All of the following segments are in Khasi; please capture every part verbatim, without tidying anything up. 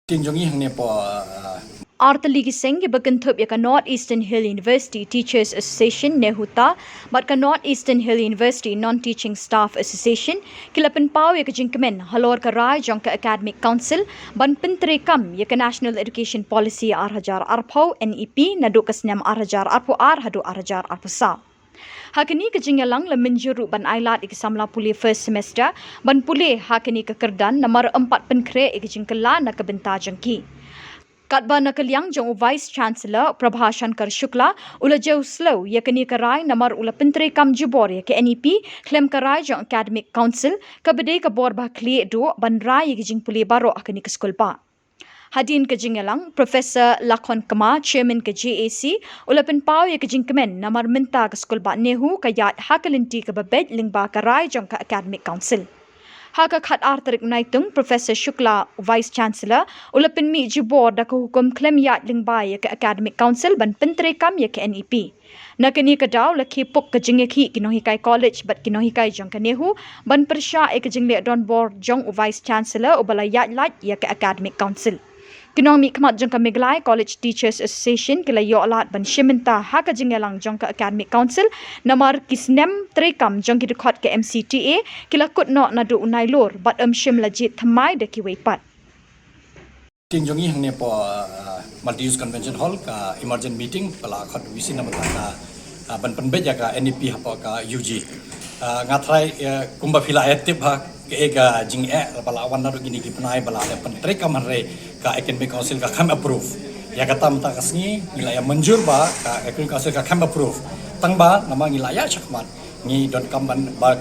Tin jong i hangne po, uh, Artylli ki seng kiba kynthup ïa ka North Eastern Hill University Teachers Association, NEHUTA, bad ka North Eastern Hill University Non-Teaching Staff Association ki la pynpaw ïa ka jingkmen halor ka rai jong ka Academic Council ban pyntreikam ïa ka National Education Policy ar hajar arphew, N E P, naduh ka snem ar hajar arphew ar haduh ar hajar arphew saw. Ha kane ka jingïalang la mynjur ruh ban ailad ïa ki samla pule first semester ban pule ha kane ka kyrdan namar ym pat pynkhreh ïa ka jingkylla na ka bynta jong ki. Katba na ka liang jong u Vice Chancellor Prabha Shankar Shukla u la jew slem ïa kane ka rai namar u la pyntreikam jubor ïa ka N E P khlem ka rai jong Academic Council kaba dei ka bor ba khlieh duh ban rai ïa ka jingpule baroh ha kane ka skulbah. Hadien ka jingïalang, Professor Lakhon Kma, Chairman ka J A C, u la pynpaw ïa ka jingkmen namar mynta ka skulbah NEHU ka ïaid ha ka lynti kaba beit lyngba ka rai jong ka Academic Council. Ha ka khatar tarik Naitung, Professor Shukla, Vice Chancellor, u la pynmih jubor da ka hukum khlem ïaid lyngba ïa ka Academic Council ban pyntreikam ïa ka N E P. Na kane ka daw la khie puk ka jingïakhih ki nonghikai college bad ki nonghikai jong ka NEHU ban pyrshah ïa ka jingleh donbor jong u Vice Chancellor uba la ïaid lait ïa ka Academic Council. Ki nongmihkhmat jong ka Meghalaya College Teachers Association ki la ïoh lad ban shim bynta ha ka jingïalang jong ka Academic Council namar ki snem treikam jong ki dkhot ka M C T A ki la kut noh naduh u Nailur bad ym shym la jied thymmai da kiwei pat. Tin jong i hangne po, uh, Multi-Use Convention Hall ka emergent meeting ba la khot V C namar ka, uh, ban pynbeit ïa ka N E P hapoh ka U G. Uh, nga tharai, uh, kumba phi la ïa tip ha ka, eh, ka jingeh ba la wan naduh kine ki bnai ba la leh pyntreikam hynrei ka Academic Council ka khlem approve. Ïa kata mynta ka sngi ngi la ïa mynjur ba ka Academic Council ka khlem approve. Tang ba namar ngi la ïa shakmat ngi donkam ban ba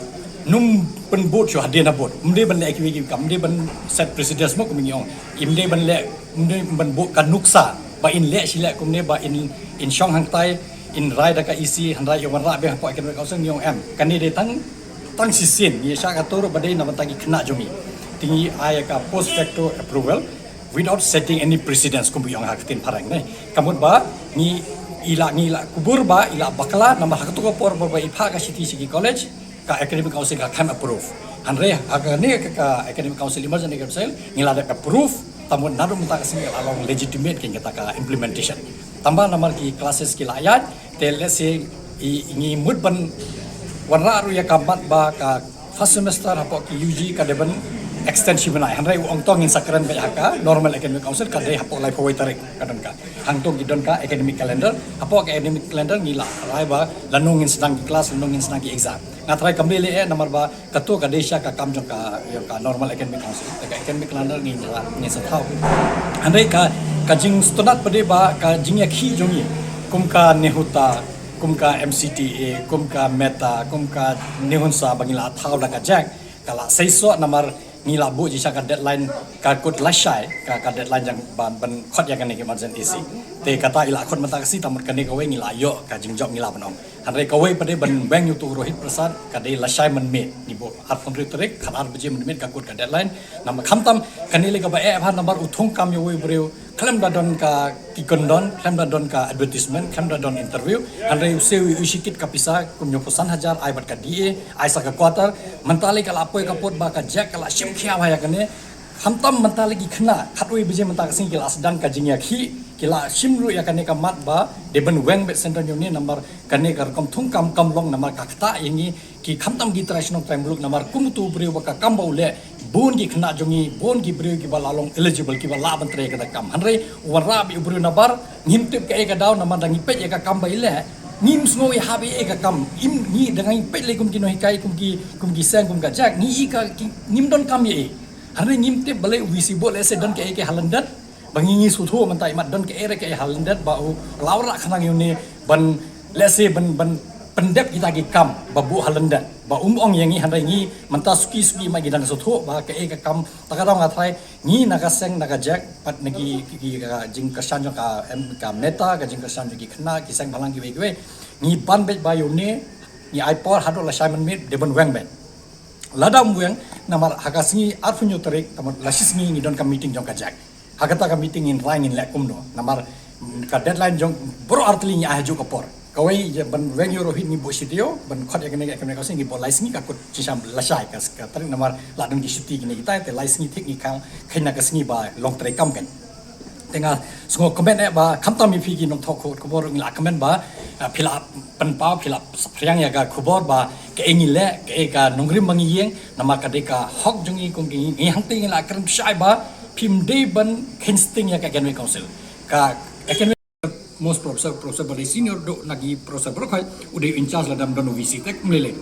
nym pynbud shuh hadien habud. Ym dei ban leh kiwei ki kam, ym dei ban set precedence mo kum ngi ong. Ym dei ban leh, ym dei ban buh ka nuksa ba in leh shi leh kumne ba in, in shong hangtai, in rai da ka E C, hynrei ïa wanrah biang hapoh Academic Council ngi ong em. Kane dei tang, tang shisien, ngi shah kato ruh ba dei na bynta ki khynnah jong ngi. Te ngi ai ka post facto approval without setting any precedence kum ba ong ha ka ktien phareng ne. Ka mut ba ngi i la, ngi la kubur ba i la bakla namar ha kato ka por ba i phah ka shithi sha ki college ka Academic Council ka khlem approve. Hynrei ha kane ka, ka Academic Council, Emergent Academic Council ngi la dep approve, ta mut naduh mynta ka sngi la long legitimate kein kata ka implementation. Tang ba namar ki classes ki la ïaid, te let's say i, ngi mut ban wanrah ruh ïa ka mat ba ka first semester hapoh ki U G ka dei ban extend shi bnai. Hynrei u ong to ngin sa kren beit ha ka Normal Academic Council ka dei hapoh laiphew wei tarik ka don ka. Hangto ki don ka academic calendar, hapoh ka academic calendar ngi la rai ba lano ngin sdang ki class, lano ngin sdang ki exam. Nga tharai kam dei leh eh namar ba kato ka dei sha ka kam jong ka, ïa ka Normal Academic Council. Ka academic calendar ngi la, ngi sa thaw. Hynrei ka, ka jingsngewtynnat pat dei ba ka jingïakhih jong ngi kum ka NEHUTA, kum ka M C T A, kum ka META, kum ka NEHUNSA ba ngi la thaw da ka JAC, ka la seisoh namar ngi la buh jingshisha ka deadline ka kut lashai, ka, ka deadline jong ban, ban khot ïa kane ka emergency. Te kata i la khot mynta ka sngi, ta mut kane kawei ngi la ïoh ka jingjop ngi la ban ong. Hynrei kawei pat dei ban weng ïa uto u Rohit Prasad ka dei lashai mynmiet, ngi buh arphew hynriew tarik, khatar baje mynmiet ka kut ka deadline. Namar khamtam kane lei kaba eh bha namar u thungkam ïa uwei u briew khlem da don ka ki kyndon, khlem da don ka advertisement, khlem da don interview. Hynrei u siew u shikit ka pisa kum hynñiewphew san hajar, ai bad ka D A, ai sa ka quarter. Mynta lei ka la poi ka pud ba ka JAC ka la shim khia bha ïa kane. Khamtam mynta lei ki khynnah khatwei baje mynta ka sngi ki la sdang ka jingïakhih, ki la shim ruh ïa kane ka mat ba dei ban weng beit syndon ïa une namar kane ka rukom thungkam kam long namar ka ktah ïa ngi ki khamtam ki trai shnong trai muluk namar kum uto u briew ba ka kam ba u leh, bun ki khynnah jong ngi, bun ki briew kiba la long eligible, kiba lah ban trei ïa kata ka kam. Hynrei u wanrah beit u briew nabar, ngim tip kaei ka daw namar da ngi peit ïa ka kam ba i leh, ngim sngew i hap ïa ka kam, im ngi da ngi peit lei kum ki nonghikai, kum ki, kum ki seng, kum ka JAC, ngi i ka, ki, ngim don kam ïa i. Hynrei ngim tip balei u V C buh lehse don kaei kaei ha lyndet, ba ngi ngi sngewthuh mynta i mat don kaei re kaei ha lyndet ba u la wanrah khnang ïa une ban lehse ban, ban pyndep kita ki kam ba buh ha lyndet. Ba um ong ïa ngi hynrei ngi mynta suki suki ma ngi dang sngewthuh ba kaei ka kam ta ka daw nga tharai ngi na ka seng na ka JAC pat na ki, ki, ki ka jingkyrshan jong ka, em, ka META, ka jingkyrshan jong ki khynnah, ki seng bhalang kiwei kiwei. Ngi ban beit ba ïa une ngi ai por haduh lashai mynmiet dei ban weng beit. Lada um weng namar ha ka sngi arphew hynñiew tarik, ta mut la shi sngi ngi don ka meeting jong ka JAC. Ha kata ka meeting ngin rai ngin leh kumno. Namar, mm, ka deadline jong baroh artylli ngi ai ha juh ka por. Kawei ïa ban weng ïa u Rohit ngi buh shi taïew, ban khot ïa kane ka academic council ngi buh lai sngi, ka kut shisha lashai ka, ka tarik namar la don ki shuti kine kita, te lai sngi thik ngi khang khein na ka sngi ba long treikam kan. Te nga sngewkmen eh ba khamtam ïa phi ki nongthoh khubor ngi la kmen ba, ah, phi la pynpaw, phi la saphriang ïa ka khubor ba kaei ngi leh, kaei ka nongrim ba ngi ïeng, namar ka dei ka hok jong ngi kum ki ngi, ngi hangta ngi la kren shai ba phim dei ban kheiñ sting ïa ka academic council. Ka academic Most professor, professor ba dei senior doh na ki professor baroh khoit, u dei in charge lada ym don u V C te ym lei lei.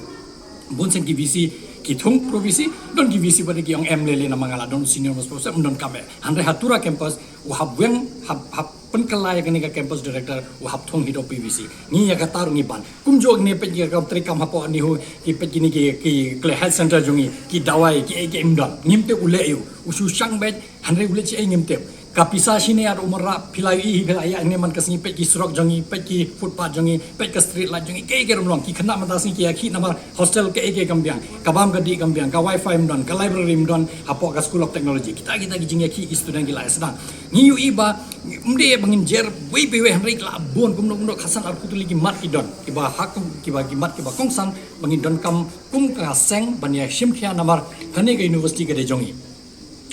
Bun sien ki V C ki thung pro V C, don ki V C ba dei ki ong em lei lei namar nga la don senior most professor, ym don kam eh. Hynrei ha Tura campus u hap weng, hap, hap pynkylla ïa kane ka campus director, u hap thung hi doh P V C. Ngi ïa kata ruh ngi ban. Kumjuh kine peit ki kam treikam hapoh NEHU, ki peit kine ki, ki khleh health center jong ngi, ki dawai, ki ei ki ei ym don. Ngim tip u leh aiu, u shu shang beit, hynrei u leh shi ei ngim tip. Ka pisa shine ar u marap, phi la ïohi hi, phi la ïa ne man ka sngi, peit ki surok jong ngi, peit ki footpath jong ngi, peit ka street light jong ngi, kaei kaei ruh ym long, ki khynnah mynta sngi ki ïakhih namar hostel kaei kaei kam biang, ka bam ka dih kam biang, ka wifi ym don, ka library ym don hapoh ka School of Technology. Kita kita ki jingïakhih ki student ki la ïa sdang. Ngi ïohi ba ym dei ba ngin jer wei pa wei, hynrei ki la bun, kumno kumno khatsan arphew tylli ki mat ki don, kiba ha kum, kiba ki mat kiba kongsan ba ngin donkam kum ka seng ban ïa shim khia namar kane ka university ka dei jong ngi.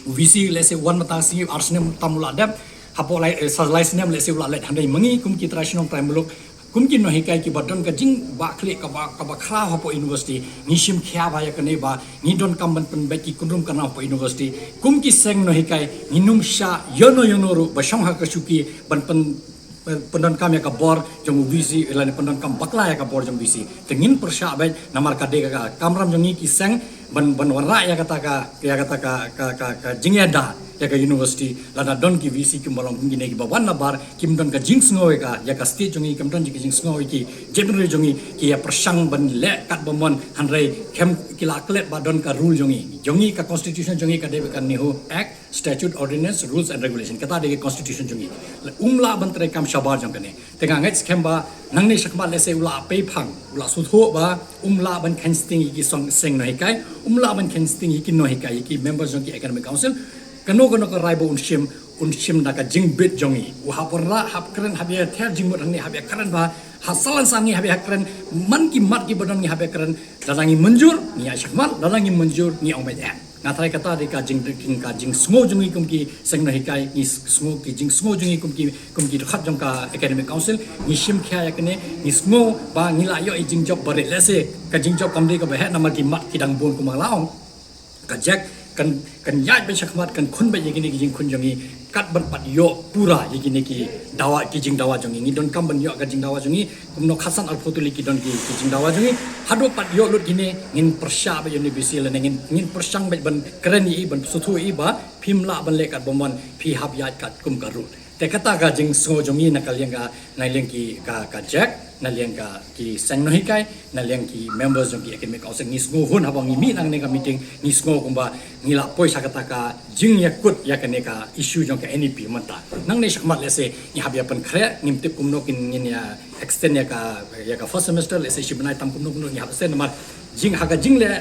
U V C lehse u wan mynta sngi, ar snem tam u la dep, hapoh lai, eh, sa lai snem lehse u la leit, hynrei ma ngi kum ki trai shnong trai muluk, kum ki nonghikai kiba don ka jingbakla kaba, kaba khraw hapoh university, ngi shim khia ba ïa kane ba ngi donkam ban pynbeit ki kynrum kynram hapoh university. Kum ki seng nonghikai ngin ym shah ïano ïano ruh ba shong ha ka shuki ban pyn pyn-, pyndonkam ïa ka bor jong u V C, lane pyndonkam bakla ïa ka bor jong u V C. Te ngin pyrshah beit namar ka dei ka kamram jong ngi ki seng ban, ban wanrah ïa kata ka, ïa kata ka, ka, ka, ka jingïada ïa ka university. Lada don ki V C kiba long kum kine kiba wan nabar, kim don ka jingsngew ïa ka, ïa ka state jong ngi, kim don ka jingsngew ïa ki jaitbynriew jong ngi, ki ïa pyrshang ban leh kat ba mon, hynrei khlem, ki la klet ba don ka rule jong ngi. Jong ngi ka constitution jong ngi ka dei ka NEHU Act, statute, ordinance, rules and regulation. Kata dei ka constitution jong ngi. Um lah ban treikam shabar jong kane. Te nga ngeit skhem ba nangne shakhmat lehse u la pei phang, u la sngewthuh ba um lah ban kheiñ sting ïa ki seng nonghikai, um lah ban kheiñ sting ïa ki nonghikai, ïa ki members jong ki academic council. Kano kano ka rai ba un shim, un shim da ka jingbit jong ngi. U hap wanrah, hap kren, hap ïa ther jingmut hangne, hap ïa kren ba ha salan sa ngi hap ïa kren, man ki mat kiba don ngi hap ïa kren. Lada ngi mynjur ngi ïa shakhmat, lada ngi mynjur ngi ong beit em. Nga tharai kata dei ka jing, ka jingsngew jong ngi kum ki seng nonghikai, ngi sngew ki jingsngew jong ngi kum ki, kum ki dkhot jong ka academic council, ngi shim khia ïa kane, ngi sngew ba ngi la ïoh i jingjop barit. Lehse ka jingjop kam dei kaba heh namar ki mat ki dang bun kumba nga la ong. Ka JAC kan, kan ïaid beit shakhmat, kan khun beit ïa kine ki jingkhun jong ngi, kat ban pat ïoh pura ïa kine ki dawa, ki jingdawa jong ngi. Ngi donkam ban ïoh ka jingdawa jong ngi, kumno khatsan arphew tylli ki don ki, ki jingdawa jong ngi. Haduh pat ïoh lut kine, ngin pyrshah beit ïa u V C lane ngin, ngin pyrshang beit ban kren ïa i, ban sngewthuh ïa i ba phim lah ban leh kat ba mon, phi hap ïaid kat kum ka rule. Te kata ka jingsngew jong ngi na ka liang ka, na liang ki ka, ka JAC, na liang ka ki seng nonghikai, na liang ki members jong ki academic council. Ngi sngew hun haba ngi mih nangne ka meeting, ngi sngew kumba ngi la poi sha kata ka jingïakut ïa kane ka issue jong ka NEP mynta. Nangne shakhmat lehse ngi hap ïa pynkhreh, ngim tip kumno kin ngin ïa extend ïa ka, ïa ka first semester, lehse shi bnai tam kumno kumno ngi hap extend namar jing ha ka jingleh,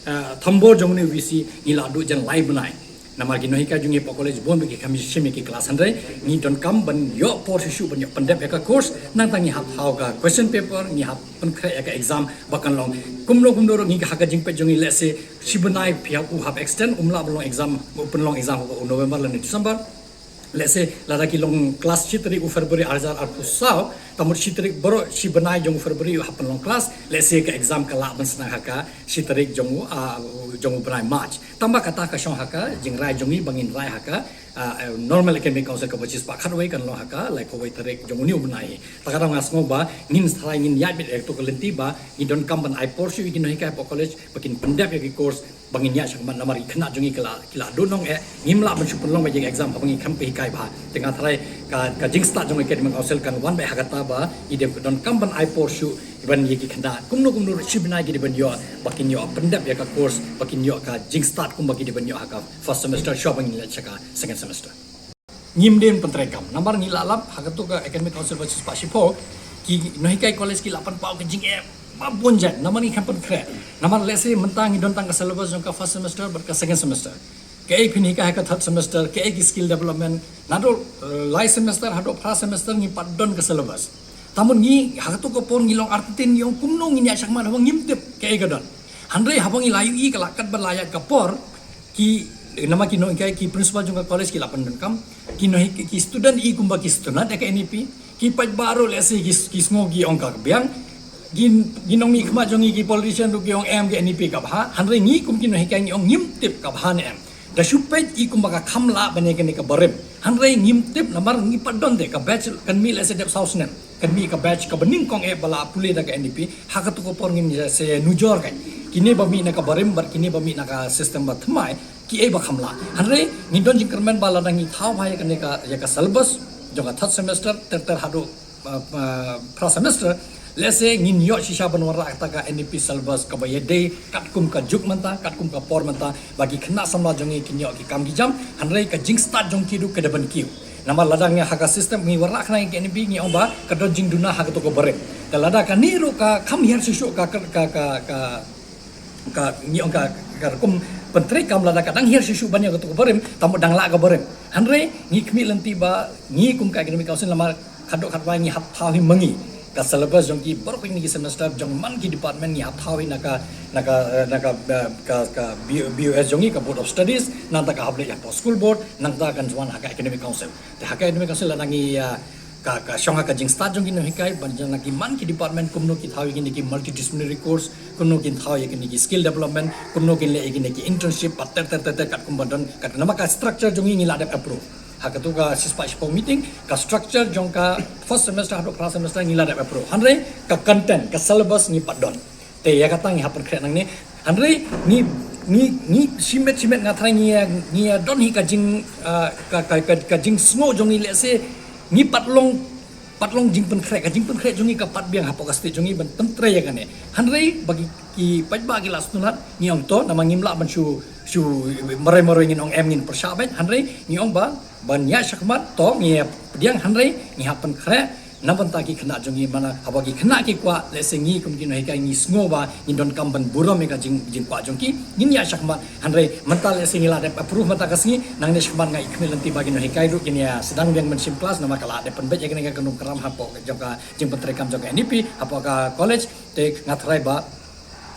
eh, thombor jong une u V C ngi la duh jan lai bnai. Namar ki nonghikai jong ngi hapoh college bun beit ki kham shim ïa ki class, hynrei ngi donkam ban ïoh por shuh shuh ban ïoh pyndep ïa ka course, nangta ngi hap thaw ka question paper, ngi hap pynkhreh ïa ka exam ba kan long. Kumno kumno ruh ngi ha ka jingpeit jong ngi lehse shi bnai phi hap, u hap extend, um lah ban long exam, u pynlong exam ha u November lane December. Lehse lada ki long class shi tarik u February ar hajar arphew saw, ta mut shi tarik baroh shi bnai jong u February u hap pynlong class, lehse ka exam ka lah ban sdang ha ka shi tarik jong u, ah, jong u bnai March. Tangba kata ka shong ha ka jingrai jong ngi ba ngin rai ha ka, ah, eh, normal academic council kaba shispah khatwei kan long ha ka laiphew wei tarik jong une u bnai. Ta ka daw nga sngew ba ngin tharai ngin ïaid beit ïa kato ka lynti ba ngi donkam ban ai por shuh ïa ki nonghikai hapoh college ba kin pyndep ïa ki course ba ngin ïaid shakhmat namar ki khynnah jong ngi ki la, ki la duh nong eh, ngim lah ban shu pynlong beit ïa ka exam haba ngi khlem pynhikai bha. Te nga tharai ka, ka jingstad jong academic council kan wan beit ha kata ba ngi dei donkam ban ai por shuh ban ïa ki khynnah kumno kumno ruh shi bnai ki dei ban ïoh ba kin ïoh pyndep ïa ka course, ba kin ïoh ka jingstad kumba ki dei ban ïoh ha ka first semester shuwa ba ngin leit sha ka second semester. Ngim dei ban pyntreikam namar ngi la lap ha kato ka academic council ba shispah shiphew, ki nonghikai college ki la pynpaw ka jingeh ba bun jait namar ngi khlem pynkhreh. Namar lehse mynta ngi don tang ka syllabus jong ka first semester bad ka second semester. Kaei phin hikai ha ka third semester, kaei ki skill development, naduh, eh, lai semester haduh phra semester ngim pat don ka syllabus. Tamon ngi ha kato ka por ngi long artatien ngi ong kumno ngin ïa shakmat haba ngim tip kaei ka don. Hynrei haba ngi la ïohi ka la kat ba la ïaid ka por, ki, namar ki nonghikai, ki principal jong ka college ki la pyndonkam, ki nonghikai, ki student i kumba ki student ïa ka N E P, ki paidbah ruh lehse ki, ki sngew ki ong ka biang, ki, ki nongmihkhmat jong ngi ki politician ruh ki ong em ka N E P ka bha, hynrei ngi kum ki nonghikai ngi ong ngim tip ka bha ne em. Da shu peit i kumba ka kham lah ban ïa kane ka barim. Hynrei ngim tip namar ngi pat don te ka batch kan mih lehse dep saw snem. Kan mih ka batch kaba nyngkong eh ba la pule da ka N E P. Ha kato ka por ngin ïa sa nujor kan. Kine ba mih na ka barim bad kine ba mih na ka system ba thymmai. Kiei ba kham lah. Hynrei ngi don jingkyrmen ba lada ngi thaw bha ïa kane ka, ïa ka syllabus jong ka third semester ter ter haduh, uh, uh, phra semester, lehse ngin ïoh shisha ban wanrah kata ka N E P syllabus kaba ïadei katkum ka juk mynta, katkum ka por mynta, ba ki khynnah samla jong ngi kin ïoh ki kam ki jam, hynrei ka jingstad jong ki ruh ka dei ban kiew. Namar lada ngi ha ka system ngi wanrah khnang ïa ka N E P ngi ong ba ka don jingduna ha kato ka barim. Te lada kane ruh ka kham hiar shuh shuh ka, ka, ka, ka, ka ka ngi ong ka, ka rukom pyntreikam lada ka dang hiar shuh shuh ban ïa kato ka barim, tang ba dang lah ka barim. Hynrei ngi khmih lynti ba ngi kum ka academic council namar khatduh khatwai ngi hap thaw hi ma ngi. Ka syllabus jong ki baroh kine ki semester jong man ki department ngi hap thaw hi na ka, na ka, eh, na ka, eh, ka, ka B-, B O S jong ngi, ka Board of Studies, nangta ka hap leit hapoh school board, nangta kan wan ha ka academic council. Te ha ka academic council lada ngi, ah, ka, ka shong ha ka jingstad jong ki nonghikai, ban jan ki man ki department kumno ki thaw ïa kine ki multidisciplinary course, kumno kin thaw ïa kine ki skill development, kumno kin leh ïa kine ki internship, pat ter ter ter ter katkum ba don, kat namar ka structure jong ngi ngi la dep approve. Ha kato ka shispah shiphew meeting, ka structure jong ka first semester haduh phra semester ngi la dep approve. Hynrei ka content, ka syllabus ngi pat don. Te ïa kata ngi hap pynkhreh nangne. Hynrei ngi, ngi, ngi shimet shimet nga tharai ngi, ngi don hi ka jing, ah, ka, ka, ka, ka jingsngew jong ngi lehse ngi pat long, pat long jingpynkhreh, ka jingpynkhreh jong ngi ka pat biang hapoh ka state jong ngi ban pyntrei ïa kane. Hynrei ba ki, ki paidbah ki la sngewtynnat ngi ong to namar ngim lah ban shu, shu maroi maroi ngin ong em ngin pyrshah beit. Hynrei ngi ong ba ban ïa shakmat to ngi ïa pdiang hynrei ngi hap pynkhreh na bynta ki khynnah jong ngi, mana haba ki khynnah ki kwah, lehse ngi kum ki nonghikai ngi sngew ba ngin donkam ban burom ïa ka jing, jingkwah jong ki, ngin ïa shakmat. Hynrei mynta lehse ngi la dep approve mynta ka sngi, nangne shakmat nga i khmih lynti ba ki nonghikai ruh kin ïa sdang biang ban shim klas namar ka la dep pynbeit ïa kane ka kynrum kram hapoh jong ka jingpyntreikam jong ka N E P hapoh ka college. Te nga tharai ba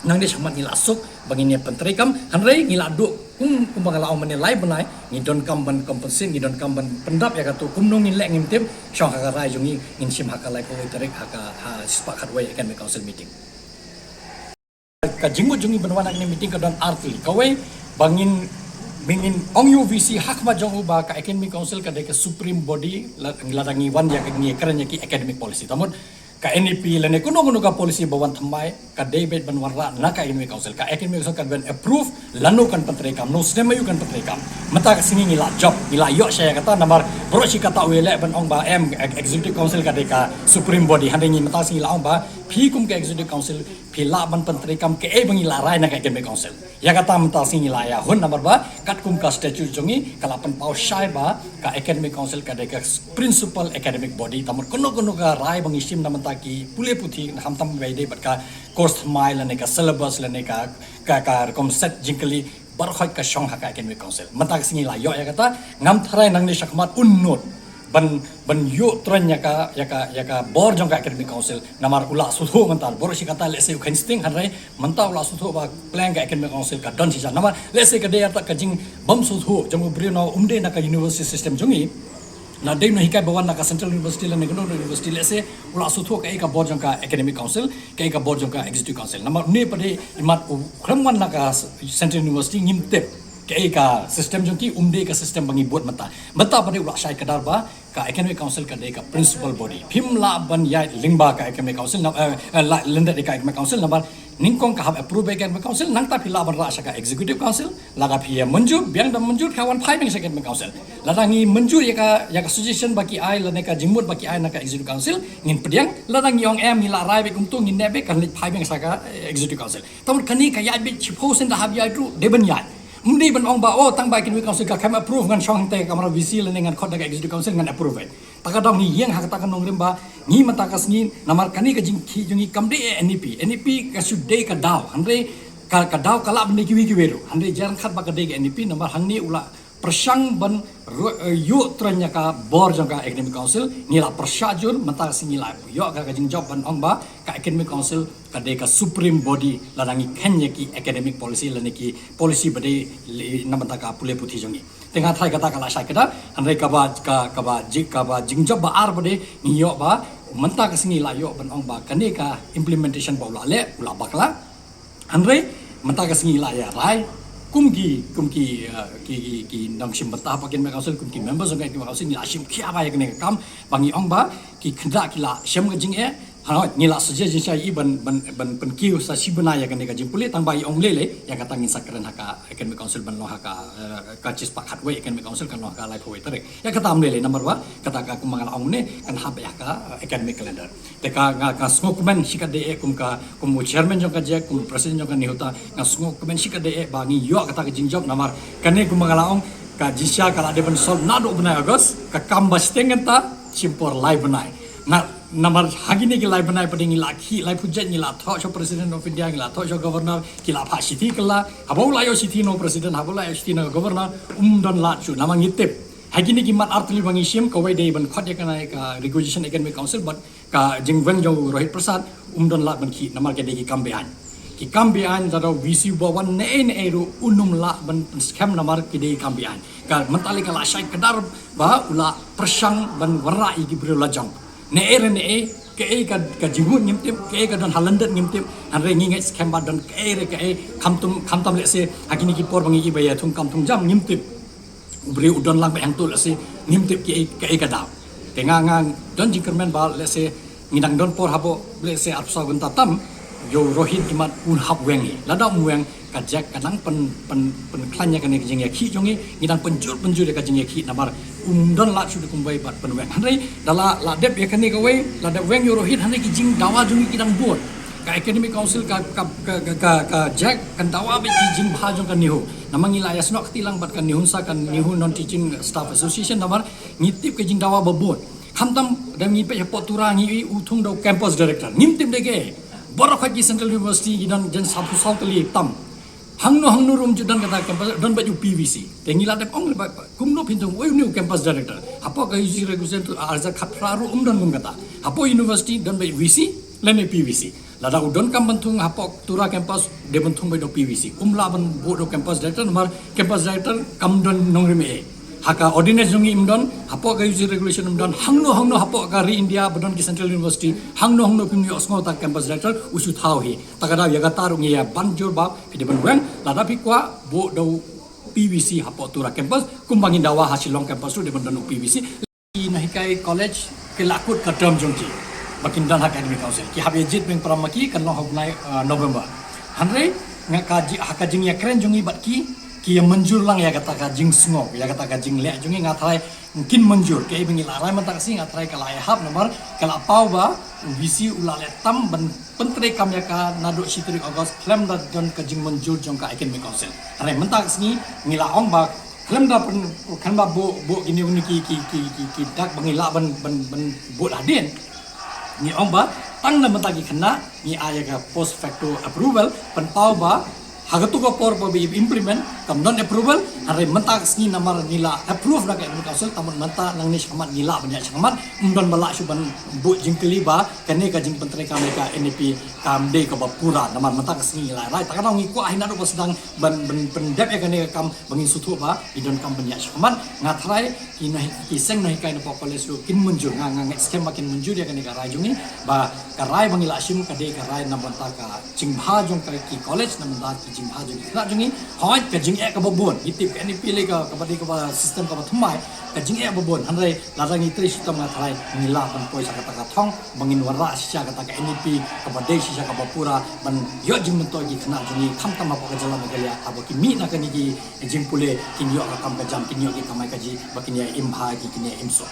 nangne shakmat ngi la suk ba ngin ïa pyntreikam, hynrei ngi la duh kum, kumba nga la ong mynne lai bnai, ngi donkam ban compensate, ngi donkam ban pyndap ïa kato, kumno ngin leh ngim tip, shong ha ka rai jong ngi, ngin shim ha ka laiphew tarik ha ka, ha shispah khatwei academic council meeting. Ka jingmut jong ngi ban wan ha kane meeting ka don ar tylli. Kawei ba ngin, ba ngin ong ïa u V C ha khmat jong u ba ka academic council ka dei ka supreme body, la, lada ngi wan ïa ka, ngi kren ïa ki academic policy. Tamut ka N E P lane kuno kuno ka policy ba wan thymmai ka dei beit ban wanrah na ka academic council. Ka academic council kan ban approve lano kan pyntreikam, no snem aïu kan pyntreikam. Mynta ka sngi ngi la jop, ngi la ïoh sha ïa kata namar baroh shi katta u ïaleh ban ong ba em, executive council ka dei ka supreme body. Hynrei ngi mynta ka sngi la ong ba phi kum ka executive council phi lah ban pyntreikam kaei ba ngi la rai na ka academic council. Ïa kata mynta ka sngi ngi la ïa hun namar ba katkum ka statute jong ngi ka la pynpaw shai ba ka academic council ka dei ka principal academic body. Tamut kuno kuno ka rai ba ngi shim na bynta ki pule puthi, khamtam ba ïadei bad ka course thymmai lane ka syllabus lane ka, ka, ka rukom set jingkylli, baroh khoit ka shong ha ka academic council. Mynta ka sngi la ïoh ïa kata, ngam tharai nangne shakmat un nud ban, ban ïoh tren ïa ka, ïa ka, ïa ka bor jong ka academic council. Namar u la sngewthuh mynta, baroh shi katta lehse u kheiñ sting, hynrei mynta u la sngewthuh ba pleng ka academic council ka don shisha. Namar lehse ka dei arta ka jingbym sngewthuh jong u briew na um dei na ka university system jong ngi. Na dei u nonghikai ba wan na ka Central University lane kano university, lehse u la sngewthuh kaei ka bor jong ka academic council, kaei ka bor jong ka executive council. Namar une pat dei imat u khlem wan na ka Central University ngim tip kaei ka system jong ki, um dei ka system ba ngi bud mynta. Mynta pat dei u la shai kdar ba ka academic council ka dei ka principal body. Phim lah ban ïaid lyngba ka academic council, na, eh, eh, la, lyndet ïa ka academic council namar nyngkong ka hap approve ïa ka academic council, nangta phi lah ban rah sha ka executive council, lada phi ïa mynjur, biang da mynjur, ka wan phai biang sha ka academic council. Lada ngi mynjur ïa ka, ïa ka suggestion ba ki ai lane ka jingmut ba ki ai na ka executive council, ngin pdiang, lada ngi ong em ngi la rai beit kumto ngin neh beit, kan leit phai biang sha ka, eh, executive council. Tamut kane ka ïaid beit shiphew sien da hap ïaid ruh dei ban ïaid. Ym dei ban ong ba, oh, tang ba academic council ka khlem approve ngan shong hangtei ka kamra V C lane ngan khot da ka executive council ngan approve. Ta ka daw ngi ïeng ha kata ka nongrim ba ngi mynta ka sngi namar kane ka jingkhih jong ngi kam dei N E P. N E P ka shu dei ka daw. Hynrei ka, ka daw ka lah ban dei kiwei kiwei ruh. Hynrei jar khat ba ka dei ka N E P namar hangne u la pyrshang ban ru- eh, ïuh tren ïa ka bor jong ka Academic Council, ngi la pyrshah jur, mynta ka sngi ngi la ïoh ka, ka jingjop ban ong ba ka Academic Council ka dei ka supreme body lada ngi khein ïa ki academic policy lane ki policy ba dei li- na bynta ka pule puthi jong ngi. Te nga tharai kata ka la shai kata, hynrei kaba ka kaba ji kaba jingjop ba ar ba dei ngi ïoh ba mynta ka sngi la ïoh ban ong ba kane ka implementation ba u la leh u la bakla. Hynrei mynta ka sngi la ïa rai kum ki kum ki uh, ki ki ki nongshim bynta ha ka Academic Council, kum ki members jong ka Academic Council ngi la shim khia ba ïa kane ka kam ba ngi ong ba ki khynnah ki la shem ka jingeh. Hynrei ngi la suggest jingshai i ban ban ban pynkiew sa shi bnai ïa kane ka jingpule, tang ba i ong lei lei ïa kata ngin sa kren ha ka Academic Council ban long ha ka uh, ka chispah khatwei Academic Council kan long ha ka laiphew wei tarik. Ïa kata ym lei lei namar ba kata ka kum ba nga la ong ne kan hap ïa ka uh, academic calendar. Te ka nga ka sngewkmen shikatdei eh kum ka kum u chairman jong ka JAC, kum u president jong ka NEHUTA, nga sngewkmen shikatdei eh ba ngi ïoh kata ka jingjop namar kane kum ba nga la ong ka jingshisha ka la dei ban solve naduh bnai August, ka kam ba shiteng kata shim por lai bnai. Na namar ha kine ki lai bnai pat ngi la khih laiphew jait, ngi la thoh sha u President of India, ngi la thoh sha u Governor, ki la phah shithi kylla, haba u la ïoh shithi na u President, haba u la ïoh shithi na u Governor, um don lad shuh namar ngi tip ha kine ki mat artylli ba ngi shim, kawei dei ban khot ïa kane ka requisition Academic Council, bad ka jingweng jong u Rohit Prasad um don lad ban khih namar ka dei ki kam beaiñ. Ki kam beaiñ, lada u VC u ba wan ne ei ne ei ruh un ym lah ban pynskhem namar ki dei ki kam beaiñ. Ka mynta lei ka la shai kdar ba u la pyrshang ban wanrah ïa ki briew lajong. Ne ei re ne ei, kaei ka ka jingmut ngim tip, kaei ka don ha lyndet ngim tip. Hynrei ngi ngeit skhem ba don kaei re kaei, khamtam khamtam lehse ha kine ki por ba ngi i ba ïa thung kam thung jam ngim tip. U briew u don lang beit hangto, lehse ngim tip kaei kaei ka daw. Te nga nga don jingkyrmen ba lehse ngi dang don por haba lehse arphew saw kynta tam, ïa u Rohit imat un hap weng hi. Lada um weng, ka JAC ka nang pyn pyn pynkhlaiñ ïa kane ka jingïakhih jong ngi, ngi dang pynjur pynjur ïa ka jingïakhih namar um don lad shuh da kumwei ban pynweng. Hynrei da la la dep ïa kane kawei, la dep weng ïa u Rohit, hynrei ki jingdawa jong ngi ki dang bun. Ka Academic Council ka ka ka ka, ka, ka JAC kan dawa beit ki jingbha jong ka NEHU. Namar ngi la ïasnoh kti lang bad ka NEHUNSA, ka NEHU Non Teaching Staff Association, namar ngi tip ka jingdawa ba bun. Khamtam da ngi peit hapoh Tura ngi i u thung da u campus director. Ngim tip de kaei. Baroh ki Central University ki don jan saphew saw tylli tam. Hangno hangno ruh um ju don kata campus, don beit u PVC. Te ngi la dep ong leh ba kumno phin thung, oi, une u campus director. Hapoh ka U G regulation tu arhajar khatphra ruh um don kum kata. Hapoh university don beit VC lane PVC. Lada u donkam ban thung hapoh Tura campus, dei ban thung beit da u PVC. Um lah ban buh da u campus director namar campus director kam don nongrim ei. Ha ka ordinance jong ngi um don, hapoh ka U G regulation um don, hangno hangno hapoh ka ri India ba don ki Central University, hangno hangno phim ïohsngew ta ka campus director, u shu thaw hi. Ta ka daw ïa kata ruh ngi ïa ban jur ba phi dei ban weng, lada phi kwah buh da u PVC hapoh Tura campus, kumba ngin dawa ha Shillong campus ruh dei ban don u PVC. Ki nonghikai college ki la kut ka term jong ki ba kin don ha Academic Council. Ki hap ïa jied biang para ma ki, kan long ha u bnai, uh, November. Hynrei nga ka ji ha ka jingïakren jong ngi bad ki, ki ïa mynjur lang ïa kata ka jingsngew, ïa kata ka jingleh jong ngi. Nga tharai kin mynjur, kaei ba ngi la rai mynta ka sngi nga tharai ka la ïahap namar ka la paw ba u VC u la leh tam ban pyntreikam ïa ka naduh shi tarik August khlem da don ka jingmynjur jong ka Academic Council. Hynrei mynta ka sngi ngi la ong ba khlem da pyn khlem da buh buh kine une ki ki ki ki ki dak ba ngi lah ban ban ban buh hadien. Ngi ong ba tang na mynta ki khynnah ngi ai ïa ka post facto approval, pynpaw ba ha kato ka por ba ba implement kam don approval. Hynrei mynta ka sngi namar ngi la approve na ka Academic Council, tang mynta nangne shakhmat ngi lah ban ïaid shakhmat, ym don ba lah shuh ban buh jingkylli ba kane ka jingpyntreikam ïa ka NEP kam dei kaba pura. Namar mynta ka sngi ngi la rai, ta ka daw ngi kwah hi naduh ba sdang ban ban pyndep ïa kane ka kam ba ngin sngewthuh ba ngi donkam ban ïaid shakhmat. Nga tharai ki nonghi- ki seng nonghikai na poh college ruh kin mynjur, nga nga ngeit skhem ba kin mynjur ïa kane ka rai jong ngi, ba ka rai ba ngi la shim ka dei ka rai na bynta ka jingbha jong ka ki college, na bynta ki jingbha jong ki khynnah jong ngi. Hooid, ka jingeh kaba bun, ngi tip ka NEP lei ka kaba dei kaba system kaba thymmai, ka jingeh ba bun. Hynrei lada ngi trei shitom nga tharai ngi lah ban poi sha kata ka thong ba ngin wanrah shisha kata ka NEP kaba dei shisha kaba pura ban ïoh jingmyntoi ki khynnah jong ngi, khamtam hapoh ka jylla Meghalaya, haba ki mih na kane ki jingpule kin ïoh ka kam ka jam, kin ïoh ki kamai kajih ba kin ïa im bha ki, kin ïa im suk.